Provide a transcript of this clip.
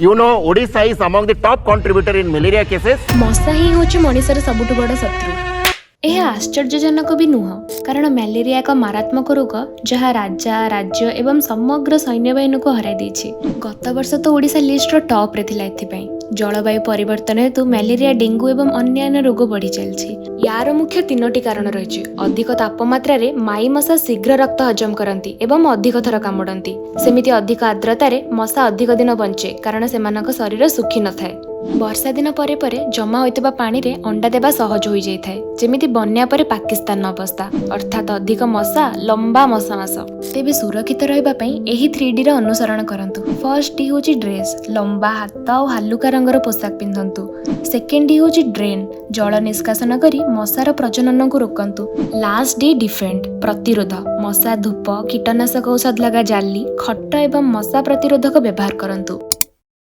You know, Odisha is among the top contributor in malaria cases. ମଶା ହିଁ ହେଉଛି ମଣିଷର ସବୁଠୁ ବଡ଼ ଶତ୍ରୁ। ଏହା ଆଶ୍ଚର୍ଯ୍ୟଜନକ ବି ନୁହଁ, କାରଣ ମ୍ୟାଲେରିଆ ଏକ ମାରାତ୍ମକ ରୋଗ ଯାହା ରାଜା, ରାଜ୍ୟ ଏବଂ ସମଗ୍ର ସୈନ୍ୟବାହିନୀକୁ ହରାଇ ଦେଇଛି। ଗତ ବର୍ଷ ତ ଓଡ଼ିଶା ଲିଷ୍ଟର ଟପ୍ରେ ଥିଲା ଏଥିପାଇଁ। ଜଳବାୟୁ ପରିବର୍ତ୍ତନ ହେତୁ ମ୍ୟାଲେରିଆ, ଡେଙ୍ଗୁ ଏବଂ ଅନ୍ୟାନ୍ୟ ରୋଗ ବଢ଼ି ଚାଲିଛି। ୟାର ମୁଖ୍ୟ ତିନୋଟି କାରଣ ରହିଛି। ଅଧିକ ତାପମାତ୍ରାରେ ମାଇ ମଶା ଶୀଘ୍ର ରକ୍ତ ହଜମ କରନ୍ତି ଏବଂ ଅଧିକ ଥର କାମୁଡ଼ନ୍ତି। ସେମିତି ଅଧିକ ଆର୍ଦ୍ରତାରେ ମଶା ଅଧିକ ଦିନ ବଞ୍ଚେ, କାରଣ ସେମାନଙ୍କ ଶରୀର ଶୁଖି ନଥାଏ। ବର୍ଷା ଦିନ ପରେ ପରେ ଜମା ହୋଇଥିବା ପାଣିରେ ଅଣ୍ଡା ଦେବା ସହଜ ହୋଇଯାଇଥାଏ, ଯେମିତି ବନ୍ୟା ପରେ ପାକିସ୍ତାନର ଅବସ୍ଥା, ଅର୍ଥାତ୍ ଅଧିକ ମଶା, ଲମ୍ବା ମଶା ମାସ। ତେବେ ସୁରକ୍ଷିତ ରହିବା ପାଇଁ ଏହି 3 ଡିର ଅନୁସରଣ କରନ୍ତୁ। ଫର୍ଷ୍ଟ ଡି ହେଉଛି ଡ୍ରେସ୍। ଲମ୍ବା ହାତ ଆଉ ହାଲୁକା ରଙ୍ଗର ପୋଷାକ ପିନ୍ଧନ୍ତୁ। ସେକେଣ୍ଡ ଡି ହେଉଛି ଡ୍ରେନ୍। ଜଳ ନିଷ୍କାସନ କରି ମଶାର ପ୍ରଜନନକୁ ରୋକନ୍ତୁ। ଲାଷ୍ଟ ଡି ଡିଫେଣ୍ଡ, ପ୍ରତିରୋଧ। ମଶା ଧୂପ, କୀଟନାଶକ ଔଷଧ ଲଗା ଜାଲି, ଖଟ ଏବଂ ମଶା ପ୍ରତିରୋଧକ ବ୍ୟବହାର କରନ୍ତୁ।